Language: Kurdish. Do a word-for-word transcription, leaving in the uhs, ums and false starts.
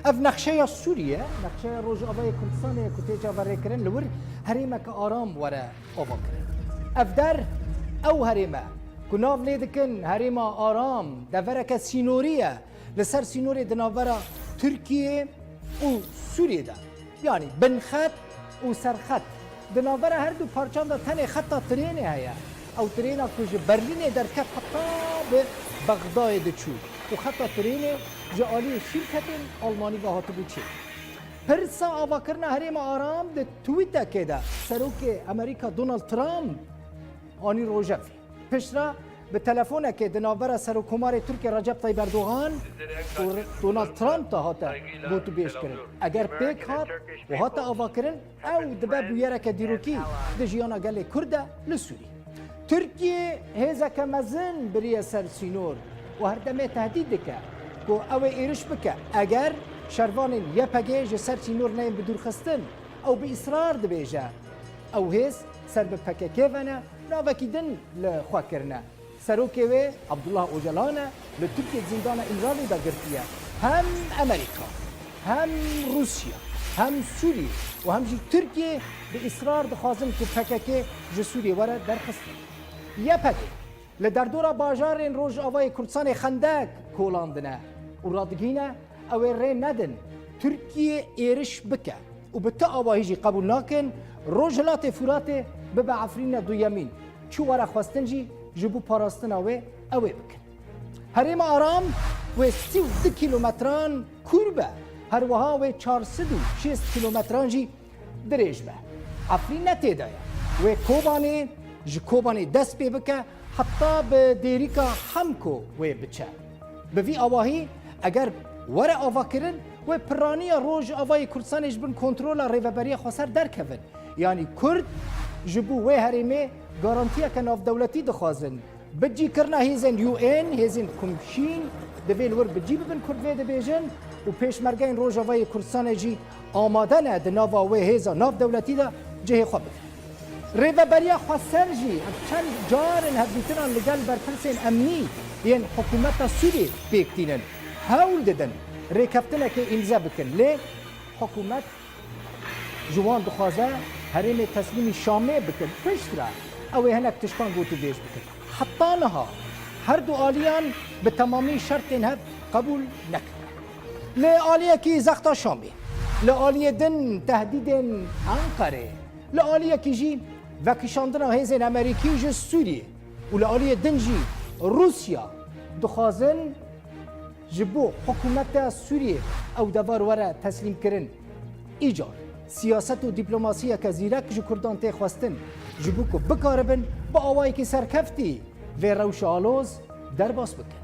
Ev nexşeya Sûriyê, nexşeya Rojavayê Kurdistanê ye ku tê çaverêkirin, li wir herêmeke aram were avakirin. Ev der, ew herême ku nav lê dikin herêma aram, devereke sînorî ye li ser sînorê di navbera Tirkiyê û Sûriyê de. Yanî binxet û serxet. Di navbera her du parçan de tenê xeta trênê heye. Ew trêna ku ji Berlînê derket heta bi Bexdayê diçû û xeta trênê ji aliyê şîrketên Almanî ve hatibû çê. Pirsa avakirina herêma aram di twîtekê de Serokê Amerîka Donald Trump anî rojevê. Piştre bi telefonekê di navbera Serokkomarê Tirkiyê Recep Tayyip Erdogan û Donald Trump de hate gotûbêjkirin. Eger pêk hat û hate avakirin, ew dibe bûyereke dîrokî di jiyana gelê Kurd de li Sûrî. Tirkiye hêzeke mezin biriye ser sînor û her demê tehdît dike ku ew ê êriş bike eger şervanên Y P G ji ser sînor neyên bidûrxistin. Ew bi îsrar dibêje, ew hêz ser bi P K K ve ne, navekî din li xwe kirine. Serokê wê Abdullah Ocalan e, li Tirkiye zîndana Îmralî de girtiye. Hem Amerîka, hem Rûsya, hem Sûrî û hem jî Tirkiye bi îsrar dixwazin ku P K K ji Sûriyê were derxistin. Y P G li derdora bajarên Rojavayê Kurdistanê xendek kolandine û radigihîne ew ê rê nedin Tirkiye êriş bike û bi ti awahî jî qebûl nakin Rojhilatê Furatê bibe Efrîna duyemîn. Çi were xwestin jî ji bo parastina wê ew ê bikin. Herêma Aram wê sî û du kîlometran kûr be, her wiha wê çar sed û şêst kîlometran jî dirêj be. Efrîn ne tê de ye. Wê Kobanê, ji Kobanê dest pê bike, heta bi Dêrîka Hemko wê biçe. Bi vî awahî, eger were avakirin, wê piraniya Rojavayê Kurdistanê ji bin kontrola Rêveberiya Xweser derkevin. Yanî Kurd ji bo wê herêmê garantiyeke navdewletî dixwazin. Bicîkirina hêzên U N, hêzên komşîn, divê li wir bicî bibin, Kurd vê dibêjin û pêşmergeyên Rojavayê Kurdistanê jî amade ne di nava wê hêza navdewletî de cihê xwe bigrin. Rêveberiya Xweser jî ev çend car in hevdîtinan li gel berpirsên emnî yên hikûmeta Sûriyê pêk tînin, hewl didin rêkeftinekê îmze bikin, lê hikûmet ji wan dixwaze herêmê teslîmî Şamê bikin, piştre ew ê hinek tiştan gotûbêj bikin. Heta niha her du aliyan bi temamî şertên hev qebûl nekirine. Li aliyekî zexta Şamê, li aliyê din tehdîdên Enqerê, li aliyekî jî vekişandina hêzên Amerîkî ji Sûriyê û li aliyê din jî Rûsya dixwazin ji bo hikûmeta Sûriyê ew devar were teslîmkirin. Îcar siyaset û dîplomasiyeke zîrek ji Kurdan tê xwestin, ji bo ku bikaribin bi awayekî serkeftî vê rewşa aloz derbas bikin.